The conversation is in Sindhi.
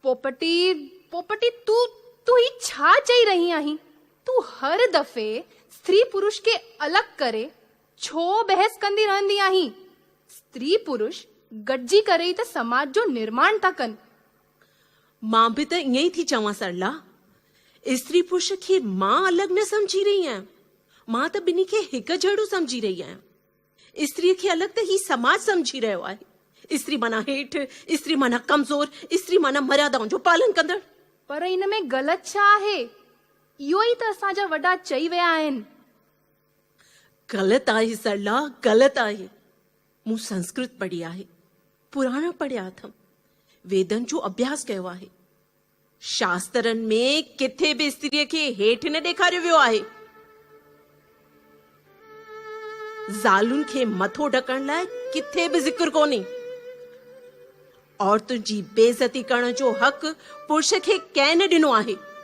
پوپٽي، پوپٽي تون، تون هي ڇا چئي رهي آهين؟ تون هر دفعي استري پرش کي الڳ ڪري ڇو بحث ڪندي رهندي آهين؟ استري پرش گڏجي ڪري ئي ته سماج جو نرماڻ ٿا ڪن. مان به ته ائين ئي ٿي چوان سرلا. استري پرش کي مان الڳ نه سمجهي رهي آهيان. مان ته ٻنهي کي هڪ جهڙو سمجهي رهي آهيان. استريء کي الڳ ته هي سماج سمجهي رهيو آهي. استري معنيٰ هيٺ، استري معنيٰ ڪمزور، استري معنيٰ مريادائن جو پالن ڪندڙ. پر ان ۾ غلط ڇا آهي؟ اهو ئي ته اسان جا وڏا چئي ويا آهن. غلط آهي سرلا، غلط آهي. مون سنسڪرت پڙهي آهي، پراڻا پڙهيا اٿم، ويدن جو اڀياس ڪيو آهي. شاسترن ۾ ڪٿي به استريء کي هيٺ نه ڏيکاريو ويو آهي. زالن کي مٿو ڍڪڻ لاء ڪٿي به ذڪر ڪونهي. عورتن جي بي عزتي ڪرڻ جو حق پرش کي ڪنهن نه ڏنو آهي.